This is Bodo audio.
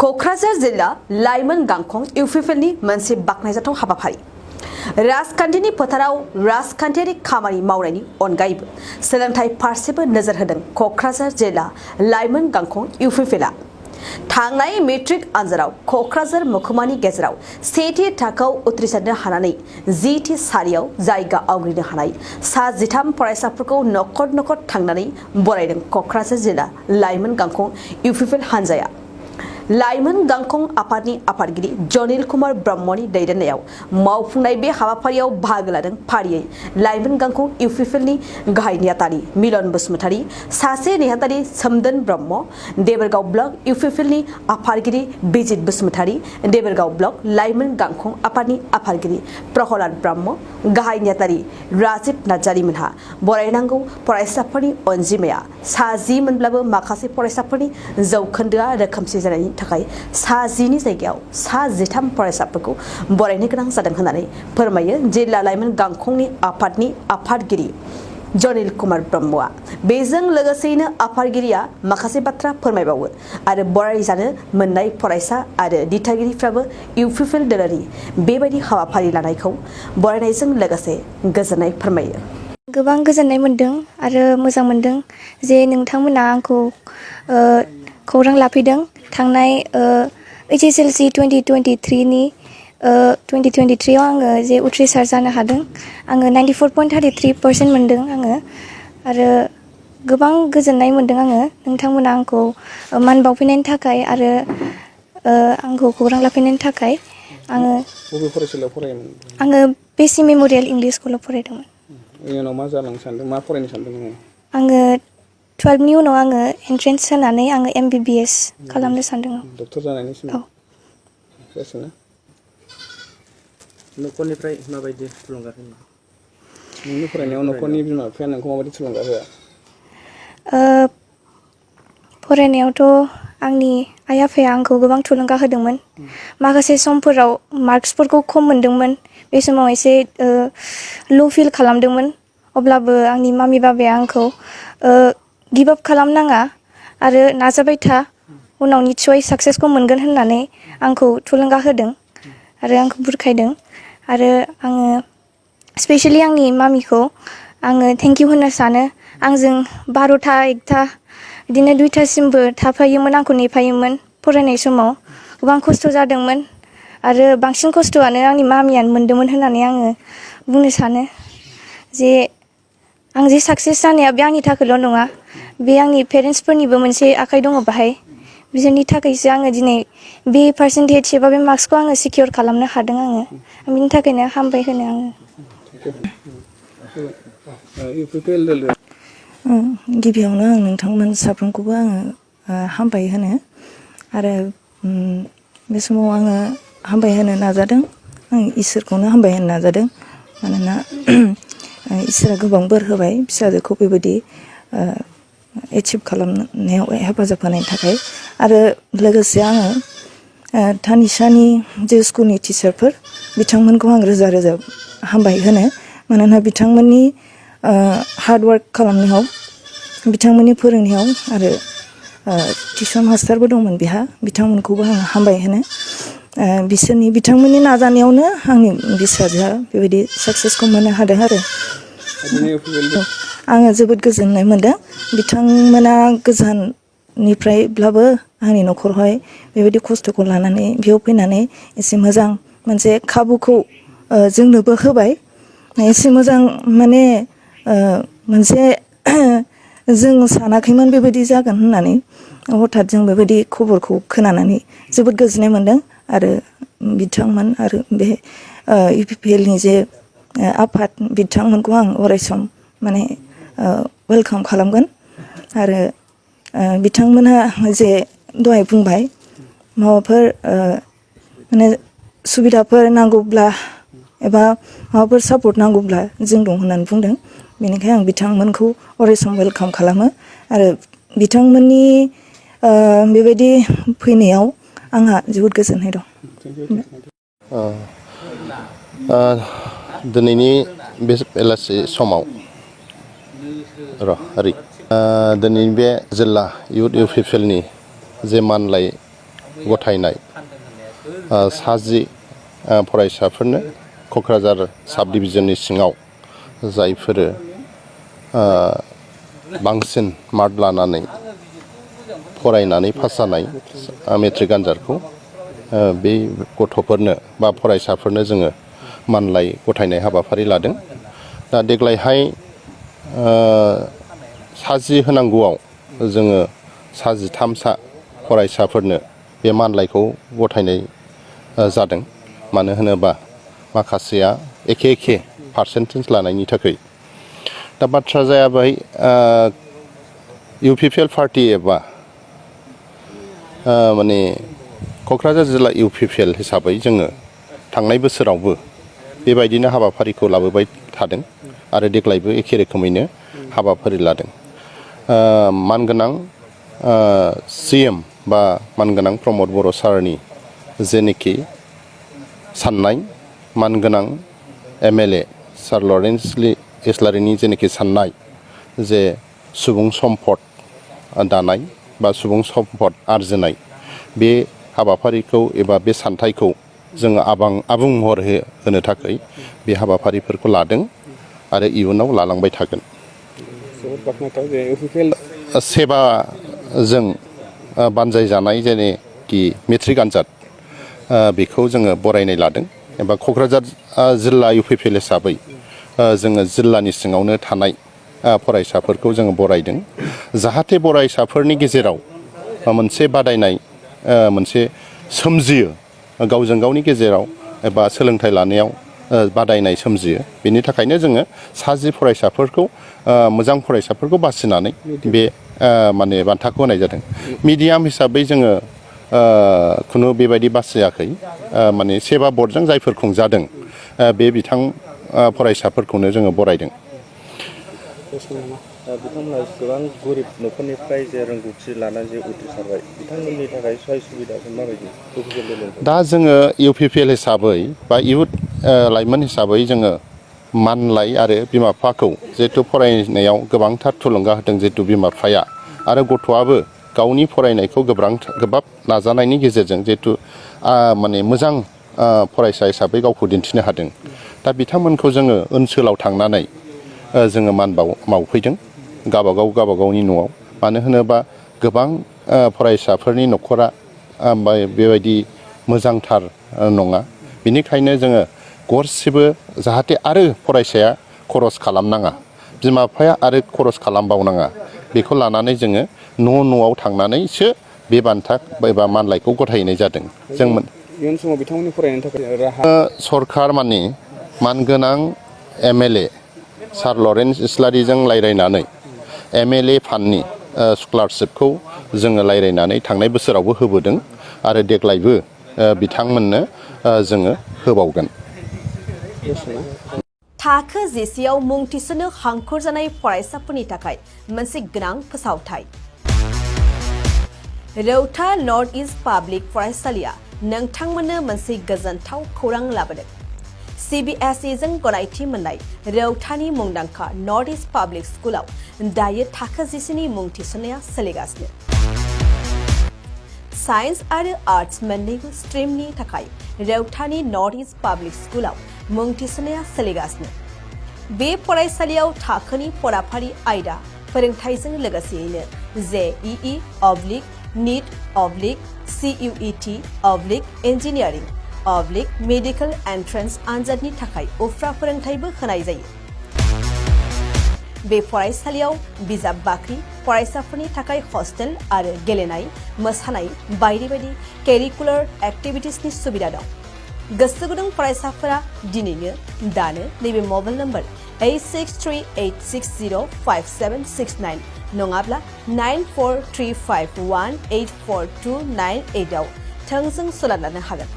क'क्राझार जिल्ला लाइमोन गांखं इउपिपिएलनि मोनसे बाख्नायजाथाव हाबाफारि राजखान्थिनि फोथाराव राजखान्थियारि खामानि मावनायनि अनगायैबो सोलोंथाइ फारसेबो नोजोर होदों क'क्राझार जिल्ला लाइमोन गांखं इउपिपिएलआ थांनाय मेट्रिक आनजादाव क'क्राझार महकुमानि गेजेराव सेथि थाखोआव उथ्रिसारनो हानानै जिथि सारियाव जायगा आवग्रिनो हानाय सा 13 फरायसाफोरखौ नखर नखर थांनानै बरायदों क'क्राझार जिल्ला लाइमोन गांखं इउपिपिएल हान्जाया लाइमोन गांखं आफादनि आफादगिरि जनिल कुमार ब्रह्मनि दैदेननायाव मावफुंनाय बे हाबाफारियाव बाहागो लादों फारियै लाइमोन गांखं इउपिपिएलनि गाहाय नेहाथारि मिलन बसुमतारी सासे नेहाथारि सोमदोन ब्रह्म देबरगाव ब्लक इउपिपिएलनि आफादगिरि बिजित बसुमतारी देबरगाव ब्लक लाइमोन गांखं आफादनि आफादगिरि प्रहलाद ब्रह्म गाहाय नेहाथारि राजिब नार्जारिमोनहा बरायनांगौ फरायसाफोरनि अनजिमाया सा 10 मोनब्लाबो माखासे फरायसाफोरनि जौखोन्दोआ रोखोमसे जानायनि थाखाय सा 10 नि जायगायाव सा 13 फरायसाफोरखौ बरायनो गोनां जादों होननानै फोरमायो जिल्ला लाइमोन गांखंनि आफादनि आफादगिरि जनिल कुमार ब्रह्मआ बेजों लोगोसेयैनो आफादगिरिया माखासे बाथ्रा फोरमायबावो आरो बरायजानो मोननाय फरायसा आरो दिथागिरिफ्राबो इउपिपिएल दोलोनि बेबायदि हाबाफारि लानायखौ बरायनायजों लोगोसे गोजोननाय फोरमायो। गोबां गोजोननाय मोनदों आरो मोजां मोनदों जे नोंथांमोना आंखौ खौरां लाफैदों थांनाय HSLC 2023 नि 2023 आव आङो जे उथ्रिसार जानो हादों आङो 94.33% मोनदों आङो आरो गोबां गोजोननाय मोनदों आङो नोंथांमोना आंखौ मान बावफैनायनि थाखाय आरो आंखौ खौरां लाफैनायनि थाखाय आङो बबे फरायसालियाव फरायोमोन? आङो बेसि मेम'रियेल इंलिश स्कुलाव फरायदोंमोन। इयुनाव मा जालांनो सानदों मा फरायनो सानदों नोङो? आङो 12 नि उनाव आङो एन्ट्रेन्स होनानै आङो MBBS खालामनो सानदों। डक्टर जानायनि सिमां जासिगोन ना? न'खरनिफ्राय माबायदि थुलुंगा होयो? नोंनि फरायनायाव न'खरनि बिमा बिफाया नोंखौ माबायदि थुलुंगा होआ? फरायनायावथ' आंनि आइ आफाया आंखौ गोबां थुलुंगा होदोंमोन। माखासे समफोराव मार्क्सफोरखौ खम मोनदोंमोन बे समाव एसे ल' फिल खालामदोंमोन अब्लाबो आंनि मामि बाबाया आंखौ गिभ आप खालामनाङा आरो नाजाबाय था उनाव निस्सय साक्सेसखौ मोनगोन होननानै आंखौ थुलुंगा होदों आरो आंखौ बुरखायदों आरो आङो स्पेशली आंनि मामिखौ आङो थेंक इउ होनो सानो आंजों 12टा 1टा बिदिनो 2टासिमबो थाफायोमोन आंखौ नेफायोमोन फरायनाय समाव गोबां खस्थ' जादोंमोन आरो बांसिन खस्थ'आनो आंनि मामियानो मोनदोंमोन होननानै आङो बुंनो सानो जे आं जे साक्सेस जानाया बे आंनि थाखायल' नङा बे आंनि पेरेन्ट्सफोरनिबो मोनसे आखाइ दङ बाहाय बिसोरनि थाखायसो आङो दिनै बे पार्सेन्टेज एबा बे मार्क्सखौ आङो सिकिउर खालामनो हादों आङो बिनि थाखायनो हामबाय होनो आङो। गिबियावनो आं नोंथांमोन साफ्रोमखौबो आङो हामबाय होनो आरो बे समाव आङो हामबाय होनो नाजादों आं इसोरखौनो हामबाय होनो नाजादों मानोना इसोरा गोबां बोर होबाय फिसाजोखौ बेबायदि एचिभ खालामनायाव हेफाजाब होनायनि थाखाय आरो लोगोसे आङो तानिशानि जे स्कुलनि टिचारफोर बिथांमोनखौ आं रोजा रोजा हामबाय होनो मानोना बिथांमोननि हार्डवार्क खालामनायाव बिथांमोननि फोरोंनायाव आरो टिउसन मास्टारबो दंमोन बेहा बिथांमोनखौबो आं हामबाय होनो बिथांमोननि नाजानायावनो आंनि फिसाजोआ बेबायदि साक्सेसखौ मोननो हादों आरो आङो जोबोद गोजोननाय मोनदों बिथांमोना गोजाननिफ्रायब्लाबो आंनि न'खरावहाय बेबायदि खस्थ'खौ लानानै बेयाव फैनानै एसे मोजां मोनसे खाबुखौ जोंनोबो होबाय एसे मोजां माने मोनसे जों सानाखैमोन बेबायदि जागोन होननानै हठात जों बेबायदि खबरखौ खोनानानै जोबोद गोजोननाय मोनदों आरो बिथांमोन आरो बे इउपिपिएलनि जे आफाद बिथांमोनखौ आं अरायसम माने वेलकाम खालामगोन आरो बिथांमोनहा जे दहाय बुंबाय माबाफोर माने सुबिदाफोर नांगौब्ला एबा माबाफोर सापर्ट नांगौब्ला जों दं होननानै बुंदों बेनिखायनो आं बिथांमोनखौ अरायसम वेलकाम खालामो आरो बिथांमोननि बेबायदि फैनायाव आंहा जोबोद गोजोननाय दं। दिनैनि बे बेलासि समाव दिनैनि बे जिल्ला इउथ इउपिपिएलनि जे मानलाय गथायनाय 60 फरायसाफोरनो क'क्राझार साब डिभिजननि सिङाव जायफोरो बांसिन मार्क लानानै फरायनानै पास जानाय मेट्रिक आनजादखौ बे गथ'फोरनो बा फरायसाफोरनो जोङो मानलाय गथायनाय हाबाफारि लादों। दा देग्लायहाय 60 होनांगौआव जोङो 63 फरायसाफोरनो बे मानलायखौ गथायनाय जादों। मानो होनोबा माखासेया एखे पार्सेन्टेज लानायनि थाखाय। दा बाथ्रा जाबाय UPPL पार्टि एबा माने क'क्राझार जिल्ला UPPL हिसाबै जोङो थांनाय बोसोरावबो बेबायदिनो हाबाफारिखौ लाबोबाय थादों आरो देग्लायबो एखे रोखोमैनो हाबाफारि लादों। मानगोनां CM बा मानगोनां प्रमद बर' सारनि जेनोखि साननाय, मानगोनां MLA सार लरेन्स इस्लारिनि जेनोखि साननाय जे सुबुं सम्पद दानाय बा सुबुं सम्पद आरजिनाय बे हाबाफारिखौ एबा बे सानथायखौ जोङो आबुं महर होनो थाखाय बे हाबाफारिफोरखौ लादों आरो इयुनाव लालांबाय थागोन। जोबोद बाख्नायथाव जे UPPL सेबाजों बानजायजानाय जेनोखि मेट्रिक आनजाद बेखौ जोङो बरायनाय लादों एबा क'क्राझार जिल्ला UPPL हिसाबै जोङो जिल्लानि सिङावनो थानाय फरायसाफोरखौ जोङो बरायदों। जाहाथे फरायसाफोरनि गेजेराव मोनसे बादायनाय मोनसे सोमजियो, गावजों गावनि गेजेराव एबा सोलोंथाइ लानायाव बादायनाय सोमजियो। बेनि थाखायनो जोङो 60 फरायसाफोरखौ मोजां फरायसाफोरखौ बासिनानै बे माने बान्थाखौ होनाय जादों। मिडियाम हिसाबै जोङो खुनु बेबायदि बासियाखै। माने सेबा बर्डजों जायफोर खुंजादों बे फरायसाफोरखौनो जोङो बरायदों। बिथांमोनहा गोबां गोरिब न'खरनिफ्राय जे रोंगौथि लानानै जे उथ्रिसारबाय, बिथांमोननि थाखाय सहाय सुबिदाखौ माबायदि UPPL लेभेलनिफ्राय? दा जोङो UPPL हिसाबै बा इयुथ लाइमोन हिसाबै जोङो मानलाय आरो बिमा बिफाखौ जिहेथु फरायनायाव गोबांथार थुलुंगा होदों जिहेतु बिमा बिफाया, आरो गथ'आबो गावनि फरायनायखौ गोबाब नाजानायनि गेजेरजों जिहेतु माने मोजां फरायसा हिसाबै गावखौ दिन्थिनो हादों। दा बिथांमोनखौ जोङो ओनसोलाव थांनानै जोङो मान बावफैदों गावबागावनि न'आव। मानो होनोबा गोबां फरायसाफोरनि न'खरा बेबायदि मोजांथार नङा। बेनिखायनो जोङो गरसेबो जाहाथे आरो फरायसाया खरस खालामनाङा, बिमा बिफाया आरो खरस खालामबावनाङा, बेखौ लानानै जोङो न'आव थांनानैसो बे बान्था एबा मानलायखौ गथायनाय जादों। जों इयुन समाव बिथांमोननि फरायनायनि थाखाय राहा सरखार माने मानगोनां MLA सार लरेन्स इस्लारिजों रायज्लायनानै MLA फान्डनि स्कलारशिपखौ जोङो रायज्लायनानै थांनाय बोसोरावबो होबोदों आरो देग्लायबो बिथांमोननो जोङो होबावगोन। थाखो 10आव मुं थिसननो हांखुर जानाय फरायसाफोरनि थाखाय मोनसे गोनां फोसावथाय। रौता नर्थ इस्ट पाब्लिक फरायसालिया नोंथांमोननो मोनसे गोजोनथाव खौरां लाबोदों। CBSE जों गनायथि मोननाय रौतानि मुंदांखा नर्थ इस्ट पाब्लिक स्कुलाव दायो थाखो 10नि मुं थिसननाया सोलिगासिनो। साइन्स आरो आर्ट्स मोन्नैबो स्ट्रिमनि थाखाय रौतानि नर्थ इस्ट पाब्लिक स्कुलाव मुं थिसननाया सोलिगासिनो। बे फरायसालियाव थाखोनि फराफारि आयदा फोरोंथायजों लोगोसेयैनो JEE, NEET, CUET, engineering, medical entrance आनजादनि थाखाय उफ्रा फोरोंथायबो होनाय जायो। बे फरायसालियाव बिजाब बाख्रि, फरायसाफोरनि थाखाय हस्टेल आरो गेलेनाय, मोसानाय बायदि बायदि केरिकुलार एक्टिभिटिसनि सुबिदा दं। गोसो गुदुं फरायसाफोरा दिनैनो दानो नैबे मबाइल नम्बर 8638605769 नङाब्ला 9435184298 आव थोंजों सोलोंनो हागोन।